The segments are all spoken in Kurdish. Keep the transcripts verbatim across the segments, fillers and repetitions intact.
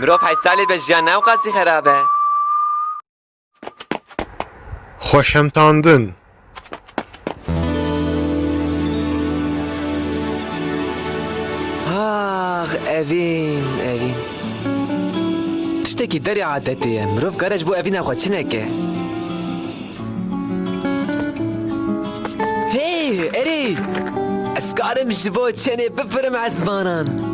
Mirov heşt salî be, jiyan ne ewqasî xerab e. Xweşemtandin. Ax, evîn, evîn. Tiştekî derê adetê ye. Mirov kare ji bo evîna xwe çi neke? Hey, erê! Ez karim ji bo çenê bifirim ezmanan.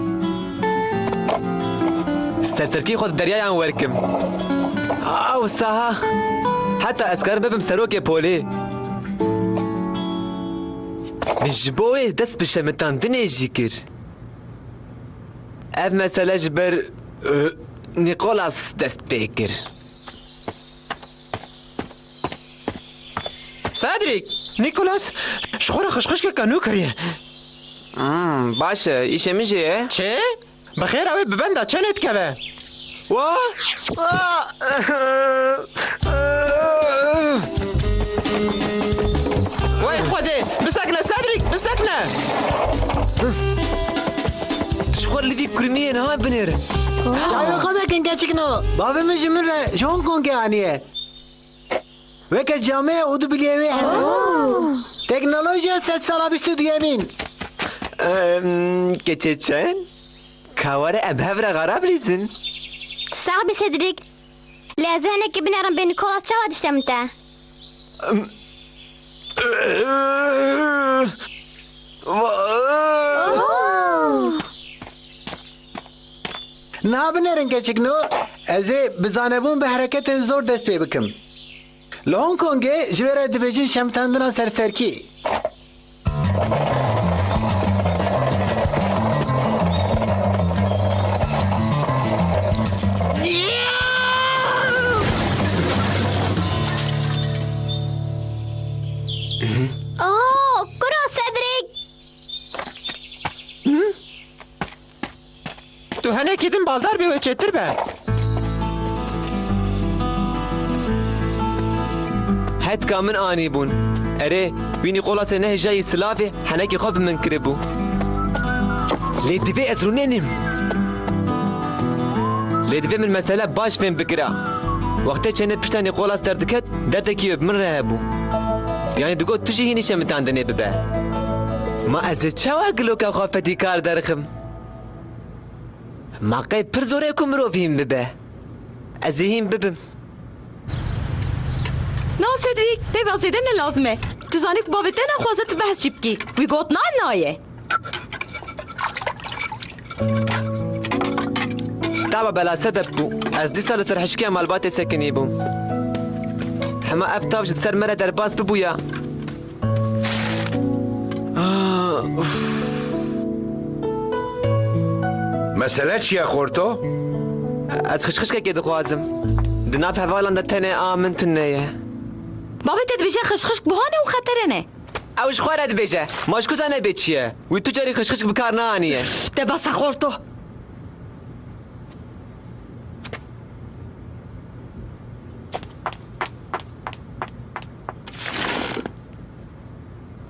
Serserkî xwe di deryayan werkim. Aw, saha. Heta ez karim bibim serokê polê. Min ji bo wê dest bi şemitandinê jî kir. Ev mesele ji ber, e, Nîkolas dest pê kir. Cedric, Nîkolas ji xwe re xişxişkeke nû kiriye. Hmm, baş e, îşê min jê ye. Çi? Bi xêr ew ê bi benda çenê dikeve. Wa? Wey Xwedê, bisekine Cedric, bisekine. Ji xwe li vî kurmiyê niha binêrin. Çavê xwe vekin keçikno. Bavê min ji min re ji Hong Kongê aniye. Weke camê û du biliyê wê hene. Teknolojiya sedsala bîst û duyemîn. Em, keçê çend? Ka were em hev re xara bilîzin. Sax bî Cedric. Lê ez ê hinekî binêrim bê Nikolas çawa dişemite. Em, Niha binêrin keçikno, ez ê bi zanebûn bi hereketên zor dest pê bikim. Li Hong Kongê ji wê re dibêjin şemtandina serserkî. Oh, kuro Cedric! Tu henekî din baldar bê wê çêtir be. Hetka min anîbûn. Erê, wî Nîkolasê nehêjayî silavê henekî xwe bi min kiribû. Lê divê ez rûnênim. Lê divê min mesele baş fêm bikira. Wextê çenê pişta Nîkolas derdiket, derdekî wê bi min re hebû. Yanî digot tu jî hînî şemitandinê bibe. Ma ez ê çawa giloka xwe fedîkar derxim? Ma qey pir zor e ku mirov hîn bibe? Ez ê hîn bibim. Na Cedric, peyva zêde ne lazim e. Tu zanî ku bavê te naxwaze tu behs jî bikî. Wî got na, na ye. Tava bela sebep bû. Ez dîsa li ser hişkiya malbatê sekinî bûm. Hema ev tav ji ser me re derbas bibûya. Ah, uf. Mesele çi ye Xorto? Ez xişxişkekê dixwazim. Di nav hevalan de tenê a min tune ye. Bavê te dibêje xişxişk buha ne û xetere ne. Ew ji xwe re dibêje. Ma ji ku zane bê çi ye? Wî tu carî xişxişk bi kar neaniye. Te bes e Xorto.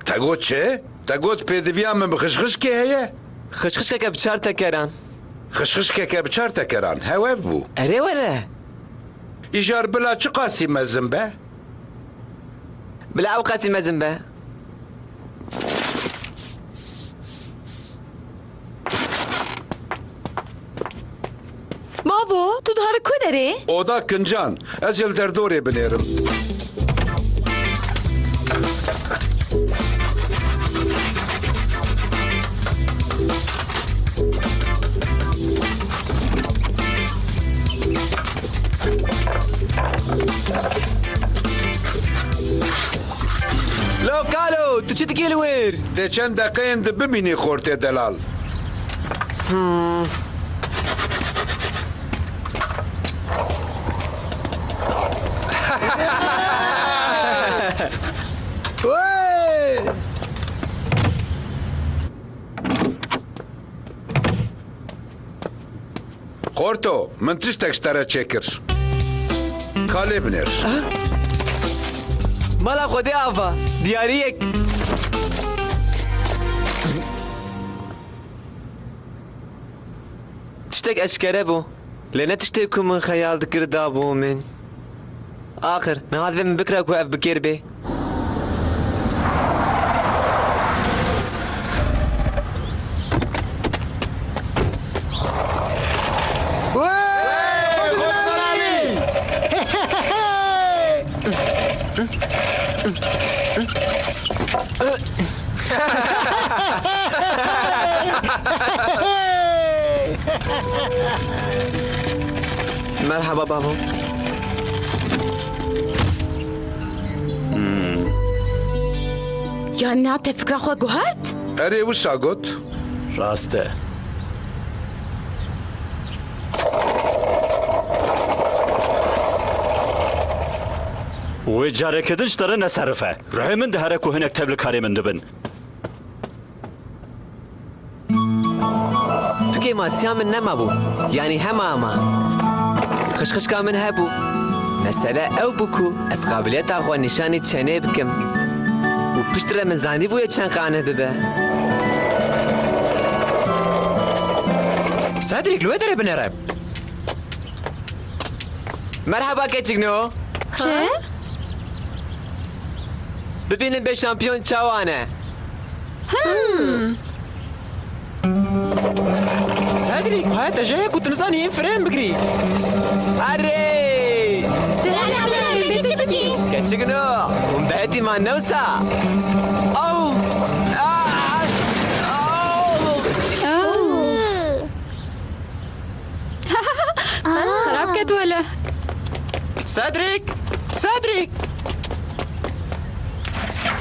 Te got çi? Te got pêdiviya min bi xişxişkê heye? Xişxişkeke bi çar tekeran. Xişxişkeke bi çar tekeran, hew ev bû. Erê were. Îcar bila çiqasî mezin be? Bila ew qasî mezin be. Bavo, tu diha li ku derê? Oda kincan. Ez ê li derdorê binêrim. Lo kalo, tu çi dikî li wir? Dê çend deqeyên di bimînî xortê delal. Hmm. Wey! Xorto, min tiştek ji te re çêkir. Ka lê binêr. Mala Xwedê ava, diyariyek. Tiştek eşkere bû. Lê ne tiştê ku min xeyal dikir dabû min. Axir, niha divê min bikira ku ev bi kêr bê. Merhaba bavo. Hmm. Yani niha te fikra xwe guhert? Erê, wisa got. Rast e. Wê careke din ji te re neserif e. Ruhê min dihere ku hinek tevlikarê min dibin. Tu kêmasiya min nemabû. Yanî hema hema. Xişxişka min hebû. Mesele ew bû ku ez qabiliyeta xwe nîşanî çenê bikim. Û piştre min zanîbûye çend qanih bibe. Cedric, li wê derê binêre. Merhaba keçikno. Çi? Bibînin bê şampiyon çawa ne. Hmm. Cedric, haya te jê heye ku tu nizanî yên firê bigirî. Erê! Te ne yapacağım, peki çi bikî? Keçikno, hûn behetî man ne wisa? Aw! Aa! Aw! Oh. Xerab ket wele. Cedric! Cedric!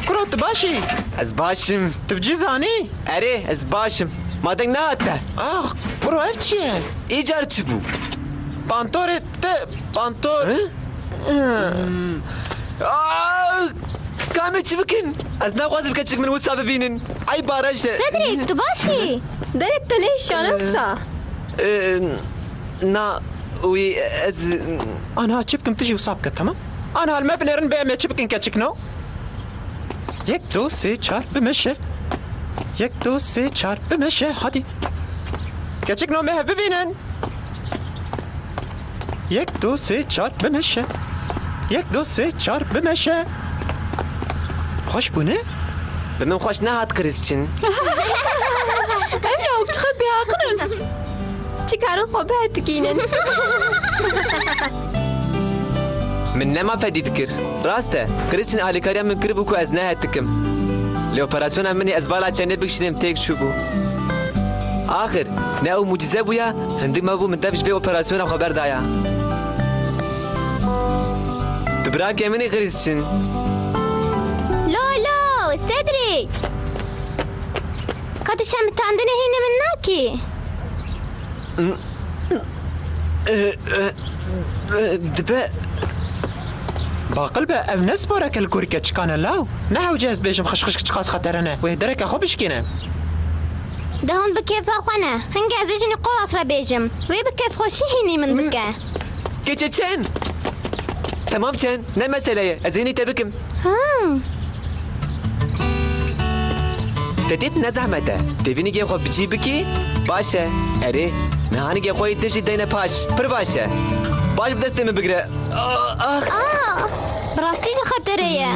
Kuro, tu baş î? Ez baş im. Tu bi cî zanî? Erê, ez baş im. Ma deng nehate? Ax, kuro, ev çi ye? Îcar çi bû? Pantorê te, pantor. Hı? Hı. Hmm. Aa! Ka em ê çi bikin? Ez naxwazim keçik min wisa bibînin. Ey baraj e. Cedric, tu baş î? Derek te nehişane wisa? Ee, na, wî ez... Anha çi bikim, tu jî wisa bike, tamam? Anha li me binêrin, bê em ê çi bikin keçikno? Yek, du, sê, çar, bimeşe. Yek, du, sê, çar, bimeşe, hadi. Keçikno, me hev bibînin. Yek, du, sê, çar, bimeşe. Yek, du, sê, çar, bimeşe. Xweş bû, ne? Bi min xweş nehat, Krîsçin. Ev lawik çiqas bêaqil in. Çi karin xwe bihetikînin. Min nema fedî dikir. Rast e, Krîsçin alîkariya min kiribû ku ez nehetikim. Lê operasyona min ê ez bala çenê bikişînim têk çûbû. Axir, ne ew mucîze bûya, hindik mebû min dev ji vê operasyona xwe berdaya. Tu birakê min î, Krîsçin. Lo, lo, Cedric! Ka tu şemitandinê hînê min nakî? Dibe. Baqil be, ev ne sporeke li gorî keçikan e law. Ne hewce ez bêjim xişxişk çiqas xetere ne. Wê dereke xwe bişkîne. De hûn bi kêfa xwe ne. Hinge ez ê ji Nîkolas re bêjim. Wê bi kêfxweşî hînî min dike. Keçe çend? Temam çend? Ne mesele ye. Ez hînî te bikim. Hmm. Te dît ne zehmet e. Tê vî nigê xwe bi cî bikî, baş e. Erê, niha nigê xwe yê din jî deyne paş. Pir baş e. Baş bi destê min bigire. Ah, ah. Aa, bi rastî jî xetere ye.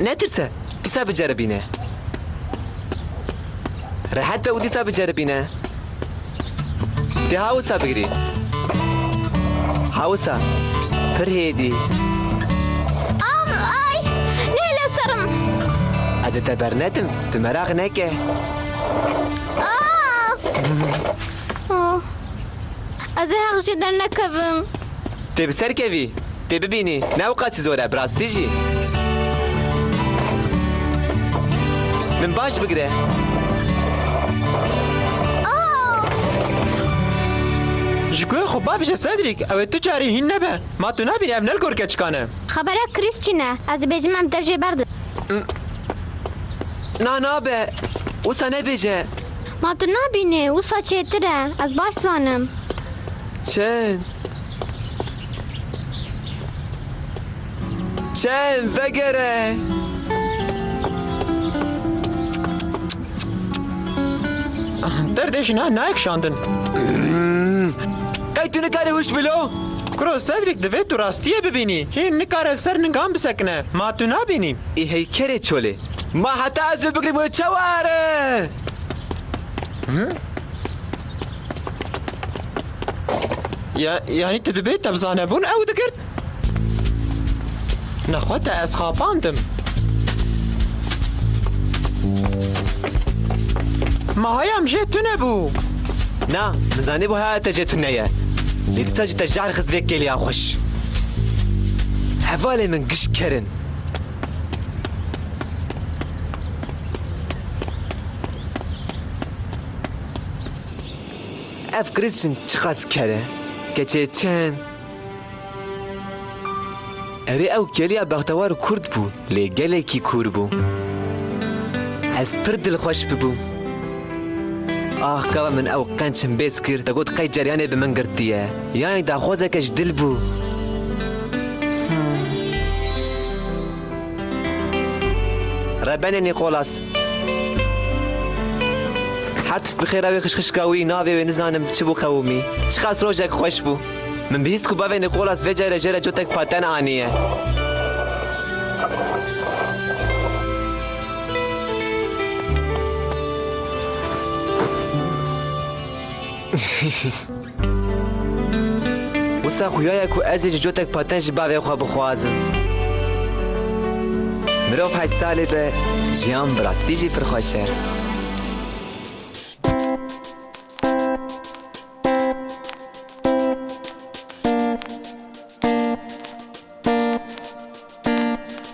Netirse, dîsa biceribîne. Rehet be û dîsa biceribîne. Tê ha wisa bigirî. Ha wisa. Pir hêdî. Am, ay, nehêle serim. Ez ê te bernedim. Tu meraq neke. Ah! Oh. Ez ê heq jê dernekevim. Tê bi ser kevî. Tê bibînî, ne ew qasî zor e, bi rastî jî. Min baş bigire. Aa! Ji ku xwe bavêje Cedric, ew ê tu carî hîn nebe. Ma tu nabînî ev ne li gor keçikan e? Xebera Krîs çi ne? Ez dibêjim em dev jê berdin. Na nabe, wisa nebêje. Ma tu nabînî, wisa çêtir e. Ez baş zanim. Çend? Çend vegere. Derdê jina nayek şandin. Qey tu nikarî hûş bî lo? Kuro Cedric, divê tu rastiyê bibînî. Hîn nikare li ser ningan bisekine. Ma tu nabînî? Ê hey kerê çolê. Ma heta ez li bigirim wê çeware? Ya, yanî tu dibê te bi zanebûn ew digirt? Nexwe te ez xapandim. Ma haya min jê tune bû. Na, min zanîbû haya te jê tune ye. Lê dîsa jî te jar xist vê kêliya xweş. Hevalê min giş ker in. Ev Christian çiqas ker e. Keçê çend. Erê, ew kêliya bextewar kurt bû, lê gelekî kûr bû. Ez pir dilxweş bibûm. Ax, gava min ew qenc himbêz kir, te got qey ceryanê bi min girtiye. Yanî daxwazeke ji dil bû. Hmm. Rebenê Nîkolas. Her tişt bi xêr e, wê xişxişka wî, navê wê nizanim çi bû qewimî. Çiqas rojek xweş bû. Min bihîst ku bavê Nîkolas vê carê jê re cotek paten aniye. Wisa xuya ye ku ez ê ji cotek paten ji bavê xwe bixwazim. Mirov heşt salî be, jiyan bi rastî jî pir xweş e.